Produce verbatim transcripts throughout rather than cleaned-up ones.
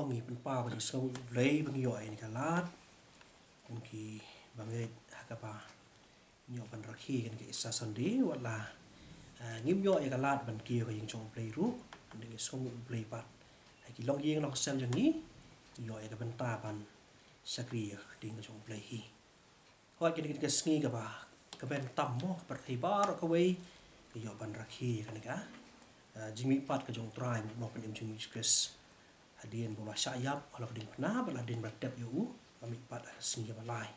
Ngi pynpaw ka jingsngewnguh U Blei ba ngi ïoh ïa kane ka lad kum ki bangeit ha kaba ngi ïoh ban rakhe ïa kane ka Easter Sunday, wat la ngim ïoh ïa ka lad ban kiew ha ka ïing jong U Blei ruh, ngi sngewnguh U Blei pat ha ki longïing longsem jong ngi, ngi ïoh ïa ka bynta ban shakri ïa ka ktien ka jong U Blei hi. Hooid, kane ka sngi kaba kmen tam mo, ka pyrthei baroh kawei ka ïoh ban rakhe ïa kane ka jingmihpat ka jong U Trai bad U Nongpynim jong ngi U Jisu Khrist. Hadien ba u la shah ïap halor ka diengphna bad hadien ba la tep ïa u, la mihpat ha ka sngi kaba lai.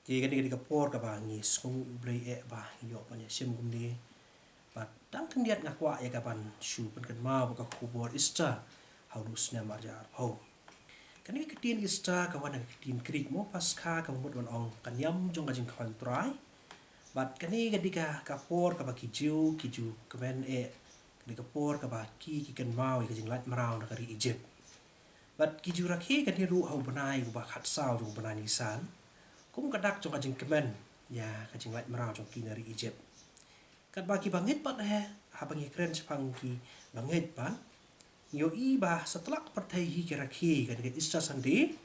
Te kane ka dei ka por kaba ngi sngewnguh U Blei eh ba ngi ïoh ban ïashem kumne. Bad dang khyndiat nga kwah ïa ka ban shu pynkynmaw bad ka khubor Easter ha une u snem ar hajar arphew. Kane ka ktien Easter ka wan na ka ktien Greek mo, Paskha, kaba mut ban ong ka niam jong ka jingkhawai U Trai. Bad kane ka dei ka por kaba ki Jiw ki ju kmen eh ka dei ka por kaba ki ki kynmaw ïa ka jinglait mraw na ka ri Egypt. Bad ki ju rakhe kane ruh ha u bnai uba khatsaw jong u bnai Nisan, kum ka dak jong ka jingkmen ïa ka jinglait mraw jong ki na ri Egypt. Katba ki bangeit pat eh, haba ngi kren shaphang ki bangeit pat, ngi ïohi ba satlak pyrthei hi ki rakhe kane ka Easter Sunday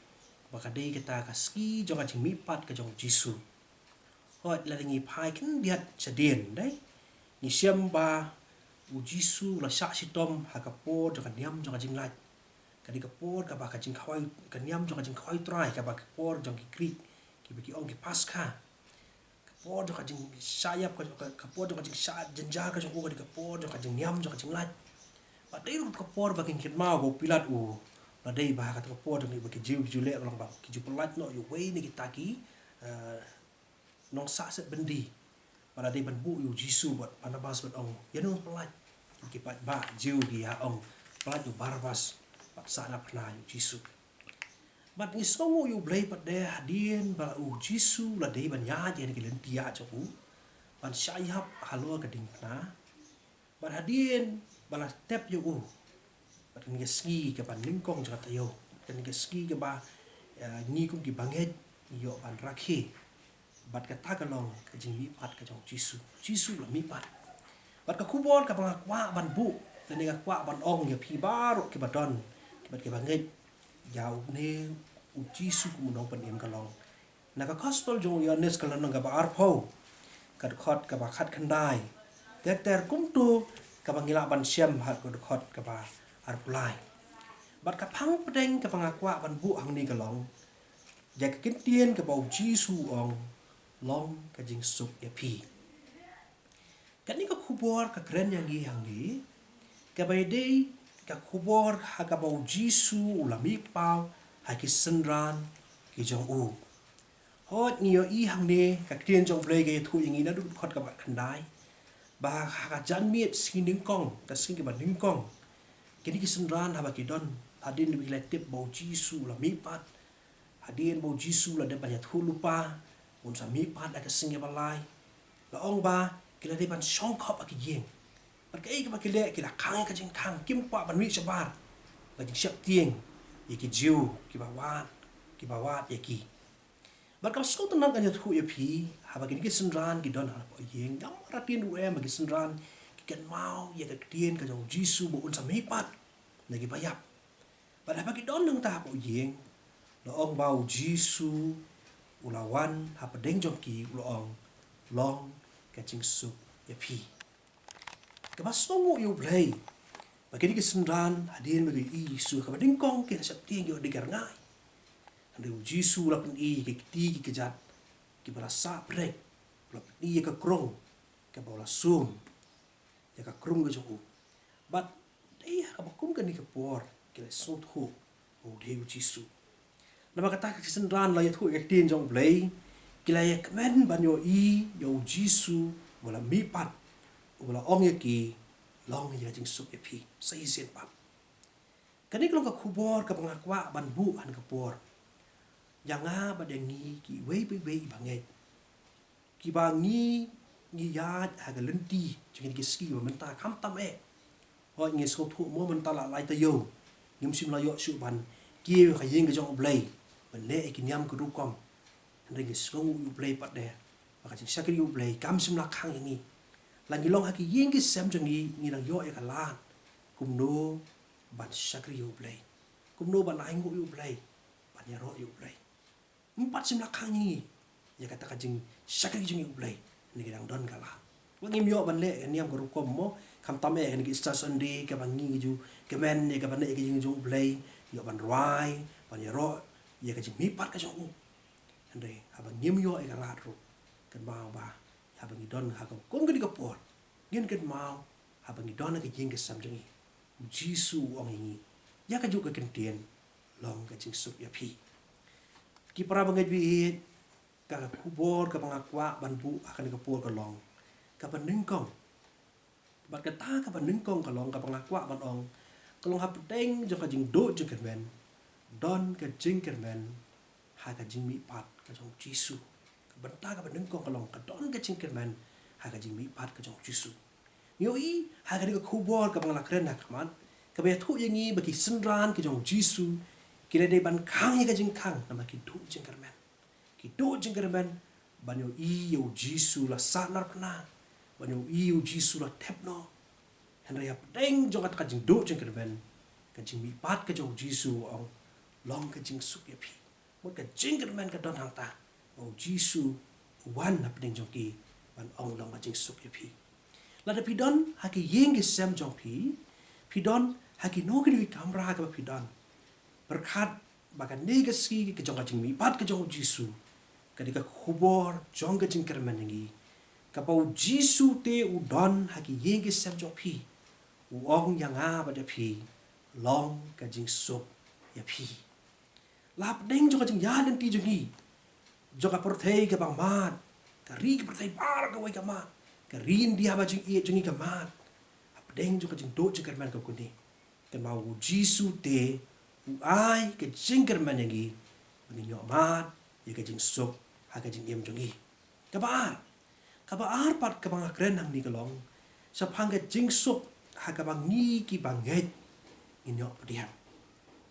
ba ka dei kata ka sngi jong ka jingmihpat ka jong U Jisu. Hooid, lada ngi phai khyndiat shadien, dei, ngi shem ba U Jisu u la shah shitom ha ka por jong ka niam jong ka jinglait. Ka dei ka por kaba ka jingkhawai, ka niam jong ka jingkhawai U Trai, kaba ka por jong ki Greek kiba ki ong ki Paskha. Ka por jong ka jingshah ïap ka, ka, ka por jong ka jingshah jynjar ka jong u, ka dei ka por jong ka jingniam jong ka jinglait. Bad dei ruh ka por ba ki kynmaw ba u Pilat u la dei ba ha kata ka por jong u ba ki Jiw ki ju leh ka long ba ki ju pyllait noh ïa uwei na kita ki, eh, nongsah set byndi. Ba la dei ban buh ïa U Jisu bad Barnabas bad ong, ïano pyllait? Ki paidbah Jiw ki ïa ong, pyllait ïa u Barabas bad sah na phna ïa U Jisu. Bad ngi sngewnguh ïa U Blei pat de hadien ba U Jisu la dei ban ïaid ïa kane ka lynti ïaid jong u, ban shah ïap halor ka diengphna. Bad hadien ba la tep ïa u, bad kane ka sngi kaba nyngkong jong ka taïew, kane ka sngi kaba, eh, ngi kum ki bangeit ngi ïoh ban rakhe. Bad kata ka long ka jingmihpat ka jong U Jisu. U Jisu la mihpat. Bad ka khubor kaba nga kwah ban buh, lane nga kwah ban ong ïa phi baroh kiba don, bad kiba ngeit ïa une U Jisu kum U Nongpynim ka long na ka Gospel jong u Ïoannis ka lynnong kaba arphew, ka dkhot kaba khatkhyndai, ter ter kumto kaba ngi lah ban shem ha ka dkhot kaba arphew lai. Bad ka phang pdeng kaba nga kwah ban buh hangne ka long, ïa ka ktien kaba U Jisu u ong, long ka jingsuk ïa phi. Kane ka khubor ka kren ïa ngi hangne, kaba ïadei ka khubor ha kaba U Jisu u la mihpaw ha ki synran ki jong u. Hooid, ngi ïohi hangne ka ktien jong U Blei ka ïathuh ïa ngi naduh dkhot kaba khyndai, ba ha ka janmiet sngi nyngkong, ka sngi kaba nyngkong, kine ki synran haba ki don, hadien ba ki la tip ba U Jisu u la mihpat, hadien ba U Jisu u la dep ban ïathuh lypa, un sa mihpat ha ka sngi ba lai, la ong ba ki la dei ban shong khop ha ki ïing. Bad kaei kaba ki leh, ki la khang ïa ka jingkhang, kim kwah ban mih shabar, ka jingsheptieng ïa ki Jiw kiba wad, kiba wad ïa ki. Bad kaba sngewtynnat ngan ïathuh ïa phi, haba kine ki synran ki don hapoh ïing, ngam markhatien ruh em ba ki synran ki kynmaw ïa ka ktien ka jong U Jisu ba un sa mihpat na kiba ïap. Bad haba ki don nangta hapoh ïing, la ong ba U Jisu u la wan hapdeng jong ki, u la ong, long ka jingsuk ïa phi. Kaba sngewnguh ïa U Blei, ba kine ki synran hadien ba ki ïohi ïa U Jisu, kaba nyngkong ki la sheptieng, ki ong dei ka rngai. Hynrei U Jisu u la pyni ïa ki kti ki kjat kiba la sah prek, u la pyni ïa ka krung kaba u la sum ïa ka krung ka jong u. Bad dei ha kaba kum kane ka por ki la sngewthuh ba u dei U Jisu. Namar kata ki synran la ïathuh ïa ka ktien jong U Blei, ki la ïakmen ban ïohi ïa U Jisu uba la mihpat, uba la ong ïa ki, long ïa ka jingsuk ïa phi, sa shisien pat. Kane ka long ka khubor kaba nga kwah ban buh ha kane ka por ïa nga bad ïa ngi kiwei pa kiwei i bangeit, kiba ngi, ngi ïaid ha ka lynti jong kine ki sngi ba mynta khamtam eh. Hooid, ngi sngewthuh mo mynta la lai taïew ngim shym la ïoh shuh ban kiew ha ka ïing ka jong U Blei ban leh ïa ki niam ka rukom. Hynrei ngi sngewnguh ïa U Blei pat de ba ka jingshakri ïa U Blei kam shym la khang ïa ngi. La ngi long ha ki ïing ki sem jong ngi, ngi nang ïoh ïa ka lad kumno ban shakri ïa U Blei. Kumno ban ainguh ïa U Blei, ban ïaroh ïa U Blei. Ym pat shym la khang ïa ngi ïa kata ka jingshakri jong ngi ïa U Blei, ne ka dang don ka lad. Wat ngim ïoh ban leh ka niam ka rukom mo, khamtam eh kane ka Easter Sunday kaba ngi ju kmen ïa ka ban leh ïa ka jingim jong U Blei, ïoh ban rwai, ban ïaroh ïa ka jingmihpat ka jong u. Hynrei haba ngim ïoh ïa ka lad ruh, kynmaw ba haba ngi don ha ka kum kane ka por, ngin kynmaw haba ngi don ha ka ïing ka sem jong ngi, U Jisu u ong ïa ngi ïa kajuh ka kyntien, long ka jingsuk ïa phi. Ki para bangeit ba ïeit, ka khubor kaba nga kwah ban buh ha kane ka por ka long kaba nyngkong. Bad kata kaba nyngkong ka long kaba nga kwah ban ong, ka long hapdeng jong ka jingduh jingkyrmen, don ka jingkyrmen ha ka jingmihpat ka jong U Jisu. Ka bynta kaba nyngkong ka long ka don ka jingkyrmen ha ka jingmihpat ka jong U Jisu. Ngi ïohi ha kane ka khubor kaba nga la kren ha khmat, kaba ïathuh ïa ngi ba ki synran ka jong U Jisu ki la dei ban khang ïa ka jingkhang namar ki duh jingkyrmen. Ki duh jingkyrmen ban ïohi ïa U Jisu la sahnarphna, ban ïohi ïa U Jisu la thep noh. Hynrei hapdeng jong kata ka jingduh jingkyrmen, ka jingmihpat ka jong U Jisu u ong, long ka jingsuk ïa phi. Mut ka jingkyrmen ka don hangta ba U Jisu u wan hapdeng jong ki ban ong long ka jingsuk ïa phi. Lada phi don ha ki ïing ki sem jong phi, phi don ha kino kino ki kamra kaba phi don, pyrkhat ba kane ka sngi ka jong ka jingmihpat ka jong U Jisu ka dei ka khubor jong ka jingkyrmen ïa ngi. Kaba U Jisu te u don ha ki ïing ki sem jong phi, u ong ïa nga bad ïa phi, long ka jingsuk ïa phi. La hapdeng jong ka jingïaid lynti jong ngi, jong ka pyrthei kaba mad, ka ri ka pyrthei baroh kawei ka mad, ka ri India ba jingïeit jong ngi ka mad, hapdeng jong ka jingduh jingkyrmen ka kane, kynmaw U Jisu te u ai ka jingkyrmen ïa ngi ba ngin ïoh mad ïa ka jingsuk ha ka jingim jong ngi. Kaba ar, kaba ar pat kaba nga kren hangne ka long shaphang ka jingsuk ha kaba ngi kiba ngeit ngin ïoh pdiang.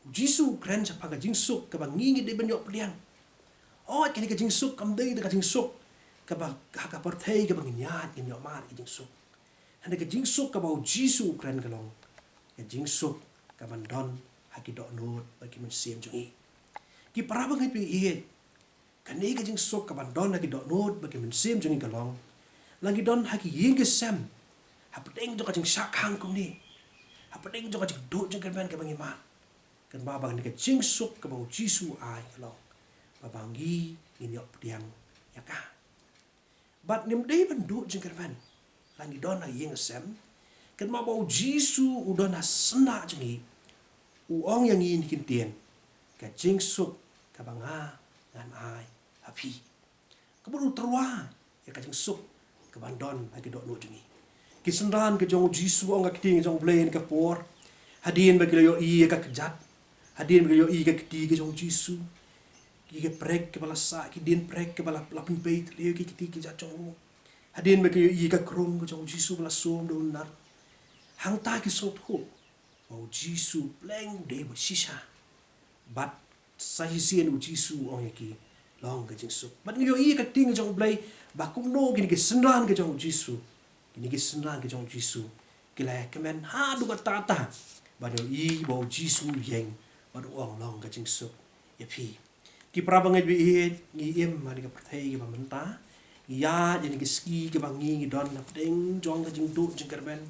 U Jisu u kren shaphang ka jingsuk kaba ngi ngi dei ban ïoh pdiang. Hooid, kane ka jingsuk kam dei da ka jingsuk kaba ha ka pyrthei kaba ngin ïaid ngin ïoh mad ka jingsuk. Hynrei ka jingsuk kaba U Jisu u kren ka long ka jingsuk kaban don ha ki dohnud bad ki mynsiem jong ngi. Ki para bangeit ba ïeit, kane ka jingsuk kaban don ha ki dohnud bad ki mynsiem jong ngi ka long, la ngi don ha ki ïing ki sem, hapdeng jong ka jingshah khang kumne, hapdeng jong ka jingduh jingkyrmen kaba ngi mad, kynmaw ba kane ka jingsuk kaba U Jisu u ai ka long ba, ba ngi ngin ïoh pdiang ïa ka. Bad ngim dei ban duh jingkyrmen la ngi don ha ïing ha sem, kynmaw ba U Jisu u don ha syndah jong ngi, u ong ïa ngi na ki ktien, ka jingsuk kaba nga ngan ai ha phi. Ka mut u tyrwa ïa ka jingsuk kaban don ha ki dohnud jong ngi. Ki synran ka jong U Jisu, ong ka ktien ka jong U Blei ha kane ka por, hadien ba ki la ïohi ïa ka kjat, hadien ba ki la ïohi ïa ka kti ka jong U Jisu, ki, ki prek kiba la sah, ki dien prek kiba la, la pynpei tliw ïa ki kti ki kjat jong u, hadien ba ki la ïohi ïa ka krung ka jong U Jisu ba la sum da u nar, hangta ki sngewthuh ba U Jisu pleng u dei ba shisha. Bad sa shisien U Jisu u ong ïa ki, long ka jingsuk. Bad ngi ïohi ïa ka ktien ka jong U Blei ba kumno kine ki synran ka jong U Jisu, kine ki synran ka jong U Jisu, ki la ïa kmen haduh katta katta ban ïohi ba U Jisu u ïeng bad u ong, long ka jingsuk ïa phi. Ki para bangeit ba ïeit, ngi im ha kane ka pyrthei kaba mynta, ïa, ïa kine ki sngi kiba ngi ngi don hapdeng jong ka jingduh jingkyrmen.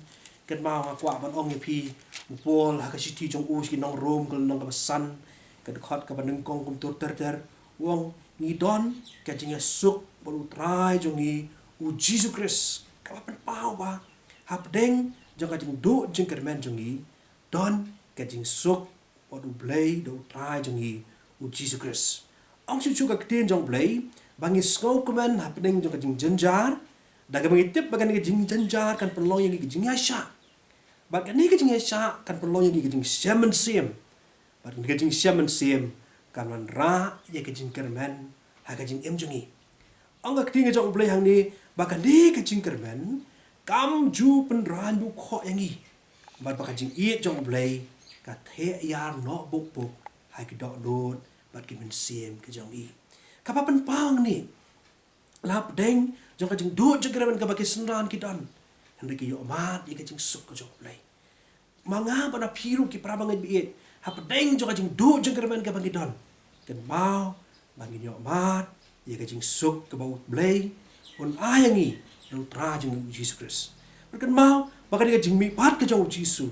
Kynmaw nga kwah ban ong ïa phi, u Paul ha ka shithi jong u sha ki nong Rom ka lynnong kaba san, ka dkhot kaba nyngkong kumto ter ter, u ong, ngi don ka jingïasuk bad U Trai jong ngi U Jisu Khrist. Kaba pynpaw ba hapdeng jong ka jingduh jingkyrmen jong ngi, don ka jingsuk bad U Blei da U Trai jong ngi U Jisu Khrist. Ong shuh shuh ka ktien jong U Blei ba ngi sngewkmen hapdeng jong ka jingjynjar, da kaba ngi tip ba kane ka jingjynjar kan pynlong ïa ngi ka jingïaishah. Bad kane ka jingïaishah kan pynlong ïa ngi ka jingshem mynsiem. Bad kane ka jingshem mynsiem kan wanrah ïa ka jingkyrmen ha ka jingim jong ngi. Ong ka ktien ka jong U Blei hangne ba kane ka jingkyrmen kam ju pynraiñ bukhoh ïa ngi. Bad ba ka jingïeit jong U Blei ka theh ïar noh buk buk ha ki dohnud bad ki mynsiem ki jong ngi. Kaba pynpaw hangne, la hapdeng jong ka jingduh jingkyrmen kaba ki synran ki don, hynrei ki ïoh mad ïa ka jingsuk ka jong U Blei. Ma nga bad ma phi ruh ki para bangeit ba ïeit, hapdeng jong ka jingduh jingkyrmen kaba ngi don, kynmaw ba ngin ïoh mad ïa ka jingsuk kaba U Blei un ai ïa ngi na U Trai jong ngi U Jisu Khrist. Bad kynmaw ba ka dei ka jingmihpat ka jong U Jisu,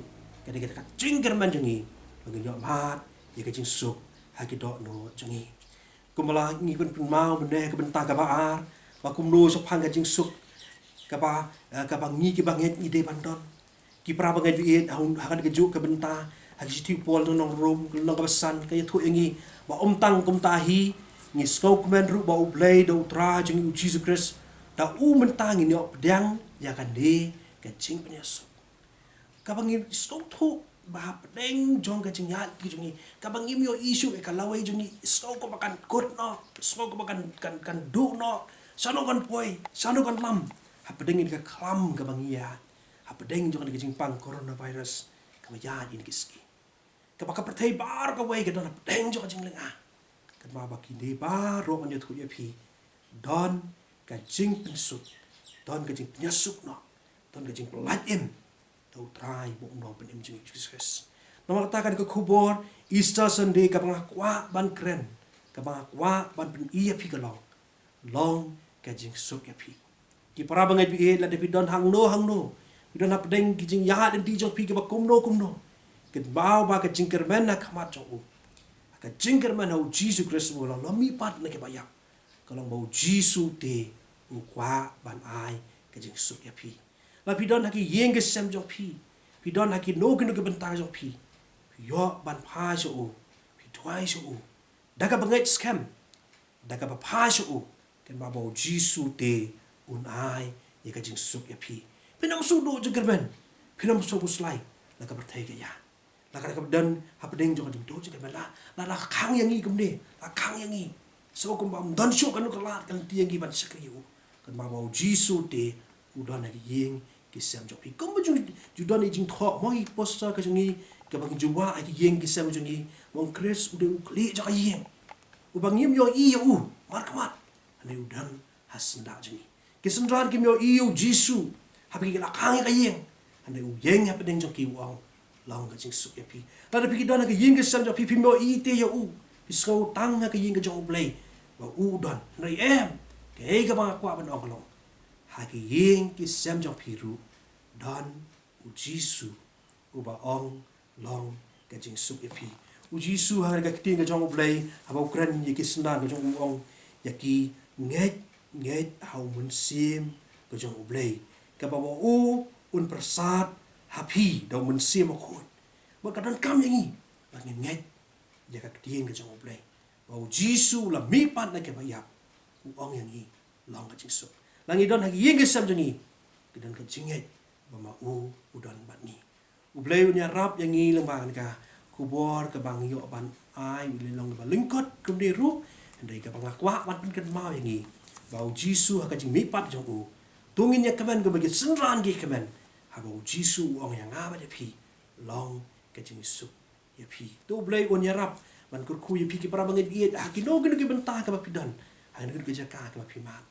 ka dei ka jingkyrmen jong ngi ba ngin ïoh mad ïa ka jingsuk ha ki dohnud jong ngi. Kumba la ngi pynkynmaw mynne ha ka bynta kaba ar, ba kumno shaphang ka jingsuk kaba, eh, kaba ngi kiba ngeit ngi dei ban don. Ki para bangeit baieit, ha un, ha kane kajuh ka bynta, ha ka shithi u Paul na nong Rom, ka lynnong kaba san, ka ïathuh ïa ngi ba ym tang kumta hi, ngi sngewkmen ruh ba U Blei da U Trai jong ngi U Jisu Khrist, da u mynta ngin ïoh pdiang ïa kane ka jingpynïasuk. Kaba ngi sngewthuh ba hapdeng jong ka jingïaid lynti jong ngi, kaba ngim ïohi shuh ïa ka lawei jong ngi, sngew kumba kan kut noh, sngew kumba kan, kan, kan duh noh, shano kan poi, shano kan lam, hapdeng ïa ka khlam kaba ngi ïaid, hapdeng jong ka jingpang coronavirus kaba ïaid ïa ki sngi, kaba ka pyrthei baroh kawei ka don hapdeng jong ka jinglynga. Kynmaw ba kine baroh ngan ïathuh ïa phi, don ka jingpynsuk, don ka jingpynïasuk noh, don ka jingpyllait im da U Trai bad U Nongpynim jong ngi U Jisu Khrist. Namar kata kane ka khubor Easter Sunday kaba nga kwah ban kren, kaba nga kwah ban pyni ïa phi ka long, long ka jingsuk ïa phi. Ki para bangeit baieit, lada phi don hangno hangno, phi don hapdeng ki jingïaid lynti jong phi kiba kumno kumno, kynmaw ba ka jingkyrmen ha khmat jong u, ka jingkyrmen ha U Jisu Khrist uba la mihpat na kiba ïap, ka long ba U Jisu te u kwah ban ai ka jingsuk ïa phi. Lada phi don ha ki ïing ki sem jong phi, phi don ha kino kino ki bynta jong phi, phi ïoh ban phai sha u, phi duwai sha u da kaba ngeit skhem, da kaba phai sha u, kynmaw ba U Jisu te un ai ïa ka jingsuk ïa phi. Phin ym shu duh jingkyrmen, phin ym shu khuslai la ka pyrthei ka ïaid, la ka, la ka don hapdeng jong ka jingduh jingkyrmen, la, la, la khang ïa ngi kumne, la khang ïa ngi. Shu kumba ym don shuh kano ka lad ka lynti ïa ngi ban shakri ïa u, kynmaw ba U Jisu te u don ha ki ïing ki sem jong phi. Kumba ju, ju don ïa ka jingthoh mo, ïa ka poster ka jong ngi kaba ngi ju wah ha ki ïing ki sem jong ngi, ba U Khrist u dei u khlieh jong ka ïing, uba ngim ïohi ïa u markhmat, hynrei u don ha syndah jong ngi. Ki synran kim ïohi ïa U Jisu haba ki la khang ïa ka ïing, hynrei u ïeng hapdeng jong ki, u ong, long ka jingsuk ïa phi. Lada phi ki don ha ka ïing ki sem jong phi, phim ïohi te ïa u, phi sngew tang ha ka ïing ka jong U Blei ba u don, hynrei em, kaei kaba nga kwah ban ong ka long, ha ki ïing ki sem jong phi ruh don U Jisu uba ong, long ka jingsuk ïa phi. U Jisu ha ka ktien ka jong U Blei, haba u kren ïa ki synran ka jong u, u ong ïa ki, ngeit, ngeit ha U Mynsiem ka jong U Blei, kaba u un pyrsad ha phi da U Mynsiem Bakhuid. Bad ka donkam ïa ngi ba ngin ngeit ïa ka ktien ka jong U Blei, ba U Jisu u la mihpat na kiba ïap, u ong ïa ngi, long ka jingsuk. La ngi don ha ki ïing ki sem jong ngi, ki don ka jingngeit ba ma u u don bad ngi. U Blei un ïarap ïa ngi lyngba kane ka khubor kaba ngi ïoh ban ai, u long kaba lyngkot kumne ruh, hynrei kaba nga kwah ban pynkynmaw ïa ngi, ba U Jisu ha ka jingmihpat jong u, to ngin ïa kmen kumba ki synran ki kmen, haba U Jisu u ong ïa nga bad ïa phi, long ka jingsuk ïa phi. To U Blei un ïarap ban kyrkhu ïa phi ki para bangeit baieit, ha kino kino ki bynta kaba phi don, ha kino kino ki jaka kaba phi mad.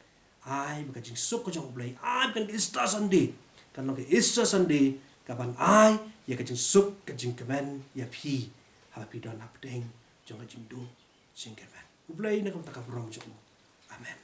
Ai ba ka jingsuk ka jong U Blei, ai ba ka Easter Sunday kan long ka Easter Sunday kaban ai ïa ka jingsuk ka jingkmen ïa phi, haba phi don hapdeng jong ka jingduh jingkyrmen. U Blei un ai ka bynta ka burom jong u. Amen.